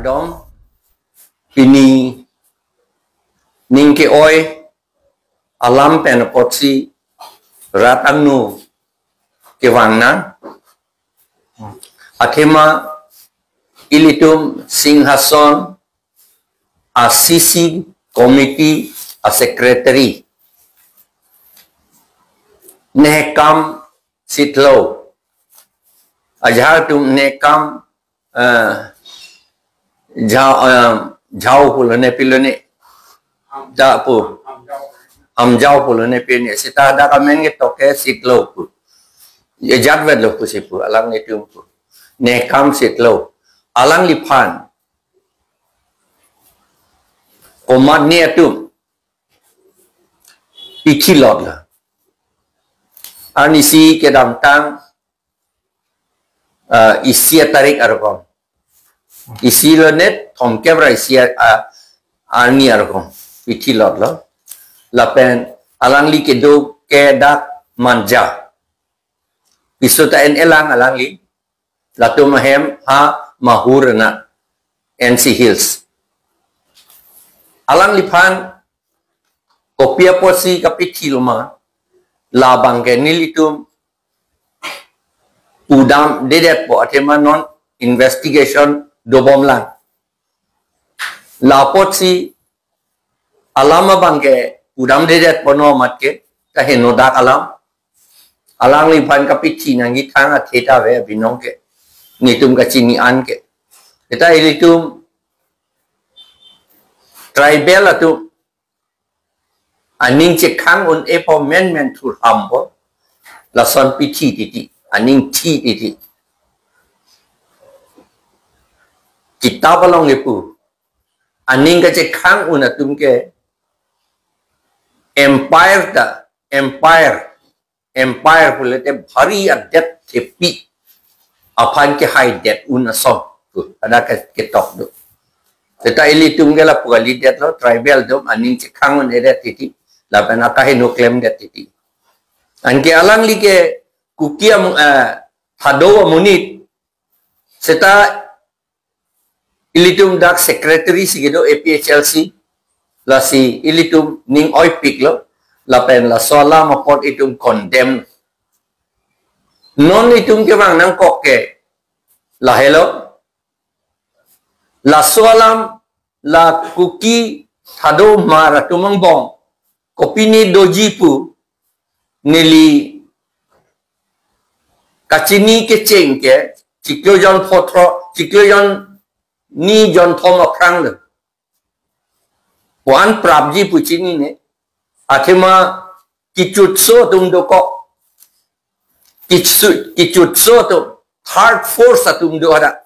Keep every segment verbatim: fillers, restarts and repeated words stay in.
Dom, pini ning ke-oi alam pen apotsi rat angno kevang nang. Athema ilitum Singhason a C C committee a secretary nehkam sitlo. Ajahak atum nehkam, eh, jao, eh, jao pulo ne pilo ne. Ja pu. Amjao pulo ne pine. Seta dak amen ketok ke sitlo pu. Ye jat vetlo pusi pu. Alanglitum pu. Nehkam sitlo. Alangliphan komatne atum pithi lotlo. Arnisi kedamtang, ah, isi atarik arokom. Isi lo net thomkep ra isi a, a, arni arokom pithi lotlo. Lapen alangli kedo ke dak Manja. Piso ta en-e lang alangli. Latum ahem ha Mahur na N C Hills. Alangliphan kopi apotsi kapithi lo ma, labang ke nelitum pudamdedetpo, athema non investigation dobom lang. La apotsi alam abang ke pudamdedetpo non amat ke, kaheno dak alam. Alangliphan kapithi nangji thang athe ta ave abinong ke. Netum kachini an ke. Seta ilitum tribal atum aning chekhang un-epo, menmen thurhampo. Lason pithi titi, aning thi titi. Kitab along kepu, aning kachekhang un atum ke empire ta, empire, empire pulote bhari adet thepi aphan kehaidet un ason pu, ada ke, ketok do. Seta ilitum ke lapu kalidetlo, tribal atum aning chekhang un-edet titi, lapen akaheno klemdet titi. Anke alangli ke Kuki am, eh, Thadou amonit, seta ilitum dak secretary si kedo A P H L C, lasi ilitum ning oipiklo, lapen laso alam apot itum condemn. Non itum kevang nangkok ke lahelo. Laso alam la Kuki Thadou Hmar atum angbong kopine doji pu neli kachini kecheng ke chiklo jon photro, chiklo jon ni jon thom aphrang lo. Pu-an prapji pu chinine. Athema kichutso atum dokok. Kichu-, kichutso atum. Third force atum do ada.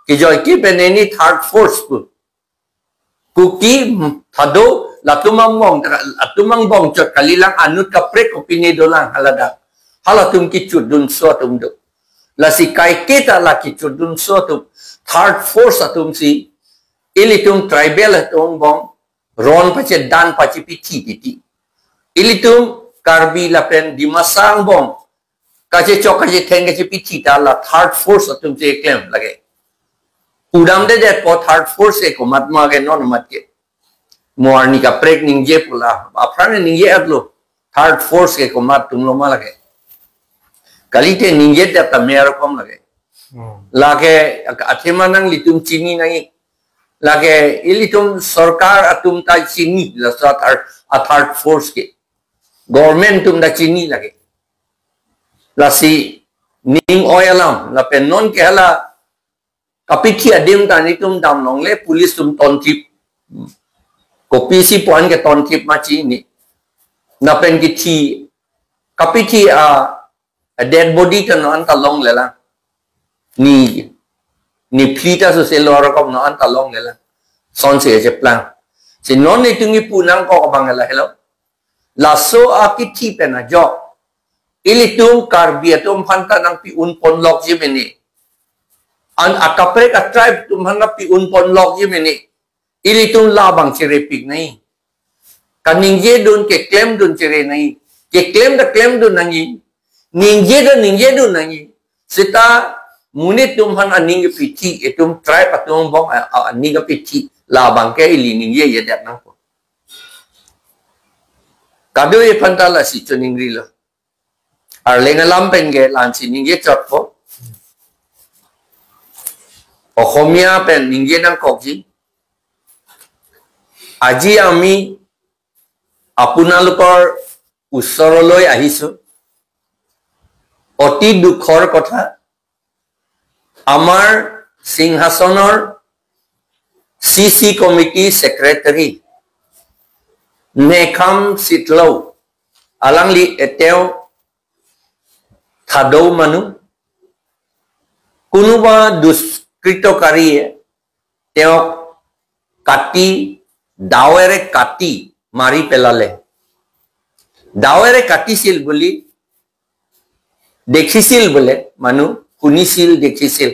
Kijoike pen neli third force pu. Kuki, Thadou, latum angbong, latum angbong chot kalilang, anut kaprek kopine dolang haladak. Halatum kichutdunso atum do. Lasi kaiketa la kichutdunso atum, third force atum si, ilitum tribal atum angbong ron pachedan pachepithi titi. Ilitum Karbi lapen Dimasa angbong kachechok kachetheng kachepithi ta la third force atum si keklem lake. Pudamdedetpo third force ke komat ma ke non amat ke. Mo arni kaprek ningje pu la, aphrang ningje-etlo. Third force ke komat atumlo ma lake. Kalite ningjedet ta me arokom lake. Hmm. Lake athema nanglitum chini nangji. Lake ilitum sorkar atum ta chini, laso a third, a third force ke. Government atum ta chini lake. Lasi ning oi alam, lapen non ke hala kapithi adim ta netum damlongle, police atum tonthip. Kopisi pu-an ke tonthip ma chinine. Lapen kithi, kapithi a, a dead body ta non anta longlelang. Ni, ni phli ta sose lo arokom non anta longlelang. Sonsi cheplang. Si non netum kipu nangkok abang lahelo. Laso akithi pen ajok, ilitum Karbi atum aphan ta nangpi-un ponlokji mene. An akaprek a tribe atum aphan nangpi-un ponlokji mene. Ilitum labang cherepik nangji. Kaningjedun keklemdun chere nangji. Keklem ta klemdun nangji. Ningje ta ningjedun nangji. Seta monit atum aphan aning kepithi, itum tribe atum angbong a, a, aning kepithi, labang ke ili ningjejedet nangpo. Kadokave aphan ta lasi choningrilo. Arleng alam pen ke la-ansi ningjechotpo. Oxomiya pen ningje nangkokji. আজি আমি আপোনালোকৰ ওচৰলৈ আহিছো। অতি দুখৰ কথা, আমাৰ সিংহাসনৰ চি চি কমিটি ছেক্ৰেটাৰী নেখাম চিটলৌ, alangli, এ, তেওঁ থাডৌ মানুহ। কোনোবা দুষ্কৃতকাৰীয়ে তেওঁক কাটি, দাৱেৰে কাটি মাৰি পেলালে। দাৱেৰে কাটিছিল বুলি দেখিছিল বোলে মানুহ, শুনিছিল, দেখিছিল,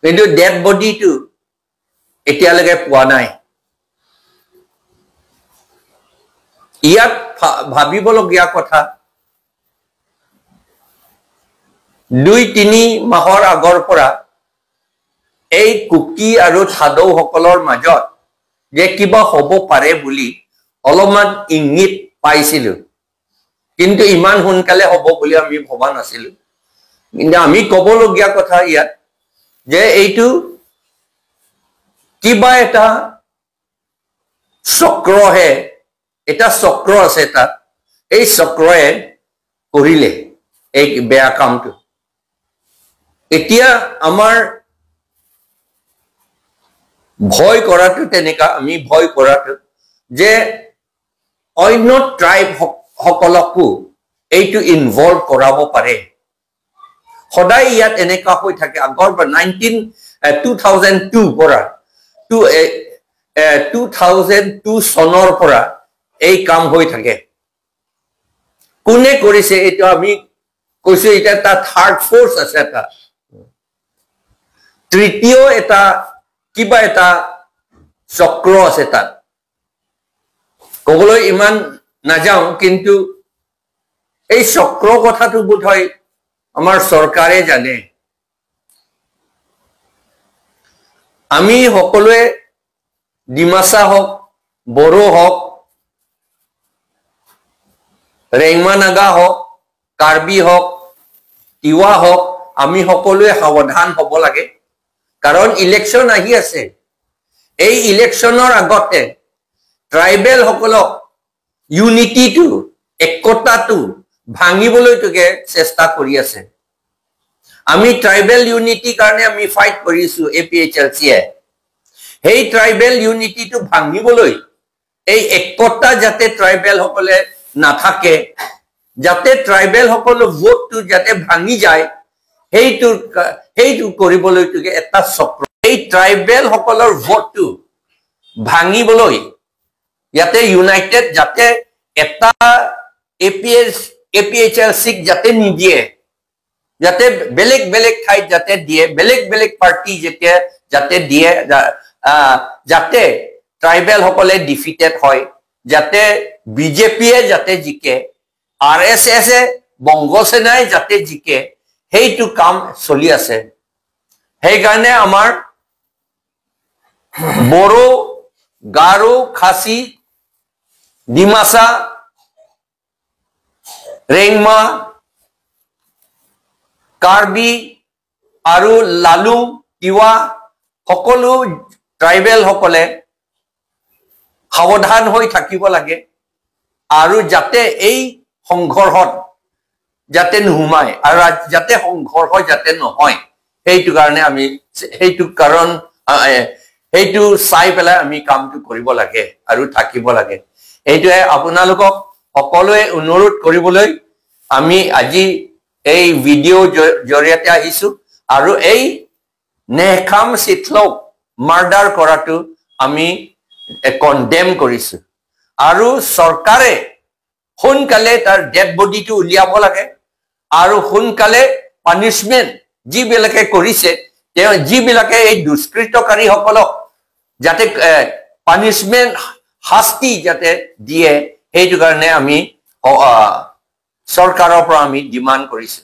কিন্তু ডেড বডিটো এতিয়ালৈকে পোৱা নাই। ইয়াত ভা-, ভাবিবলগীয়া কথা, দুই তিনি মাহৰ আগৰ পৰা এই কুকি আৰু থাডৌসকলৰ মাজত যে কিবা হ'ব পাৰে বুলি অলপমান ইংগিত পাইছিলো, কিন্তু ইমান সোনকালে হ'ব বুলি আমি ভবা নাছিলো। কিন্তু আমি ক'বলগীয়া কথা ইয়াত যে এইটো কিবা এটা চক্ৰহে, এটা চক্ৰ আছে তাত, এই চক্ৰই কৰিলে এই বেয়া কামটো। এতিয়া আমাৰ ভয় কৰাটো তেনেকা, আমি ভয় কৰাটো যে অন্য ট্ৰাইব সক-, সকলকো এইটো ইনভলভ কৰাব পাৰে। সদায় ইয়াত এনেকা হৈ থাকে, আগৰ পৰা নাইনটিন, এ, টু থাউজেণ্ড টু পৰা, টু, এ, এ, টু থাউজেণ্ড টু চনৰ পৰা এই কাম হৈ থাকে। কোনে কৰিছে এইটো আমি কৈছো, এতিয়া এটা থাৰ্ড ফ'ৰ্চ আছে, এটা তৃতীয় এটা কিবা এটা চক্ৰ আছে তাত। ক'বলৈ ইমান নাযাওঁ, কিন্তু এই চক্ৰ কথাটো বোধহয় আমাৰ চৰকাৰে জানে। আমি সকলোৱে ডিমাচা হওক, বড়ো হওক, ৰেংমা নাগা হওক, কাৰ্বি হওক, তিৱা হওক, আমি সকলোৱে সাৱধান হ'ব লাগে। কাৰণ ইলেকশ্যন আহি আছে। এই ইলেকশ্যনৰ আগতে ট্ৰাইবেলসকলক ইউনিটিটো, একতাটো ভাঙিবলৈকে চেষ্টা কৰি আছে। আমি ট্ৰাইবেল ইউনিটিৰ কাৰণে আমি ফাইট কৰিছো এ পি এইচ এল চিয়ে। সেই ট্ৰাইবেল ইউনিটিটো ভাঙিবলৈ, এই একতা যাতে ট্ৰাইবেলসকলে নাথাকে, যাতে ট্ৰাইবেলসকলৰ ভোটটো যাতে ভাঙি যায়, সেইটো কা-, সেইটো কৰিবলৈকে এটা চক্ৰ। এই ট্ৰাইবেলসকলৰ ভোটটো ভাঙিবলৈ ইয়াতে ইউনাইটেড যাতে এটা A P H, A P H L চিক যাতে নিদিয়ে, যাতে বেলেগ বেলেগ ঠাইত যাতে দিয়ে, বেলেগ বেলেগ পাৰ্টি যেতিয়া যাতে দিয়ে, যা-, আহ, যাতে ট্ৰাইবেলসকলে ডিফিটেড হয়, যাতে বিজেপিয়ে যাতে জিকে, আৰ এছ এছে, বংগ সেনাই যাতে জিকে, সেইটো কাম চলি আছে। সেইকাৰণে আমাৰ বড়ো, গাৰো, খাচী, ডিমাচা, ৰেংমা, কাৰ্বি আৰু লালুং, তিৱা সকলো ট্ৰাইবেলসকলে সাৱধান হৈ থাকিব লাগে আৰু যাতে এই সংঘৰ্ষত যাতে নোসোমায় আৰু ৰা-, যাতে সংঘৰ্ষ যাতে নহয়, সেইটো কাৰণে আমি, সেইটো কাৰণ, আ, এ, সেইটো চাই পেলাই আমি কামটো কৰিব লাগে আৰু থাকিব লাগে। এইটোৱে আপোনালোকক সকলোৱে অনুৰোধ কৰিবলৈ আমি আজি এই ভিডিঅ' জ-, জৰিয়তে আহিছো আৰু এই নেখাম চিটলৌক মাৰ্ডাৰ কৰাটো আমি, এ, কণ্ডেম কৰিছো আৰু চৰকাৰে সোনকালে তাৰ ডেড বডিটো উলিয়াব লাগে আৰু সোনকালে পানিচমেণ্ট যিবিলাকে কৰিছে, তেওঁ যিবিলাকে এই দুষ্কৃতকাৰীসকলক যাতে, এ, পানিচমেণ্ট শাস্তি যাতে দিয়ে, সেইটো কাৰণে আমি, অ, আ, চৰকাৰৰ পৰা আমি ডিমাণ্ড কৰিছো।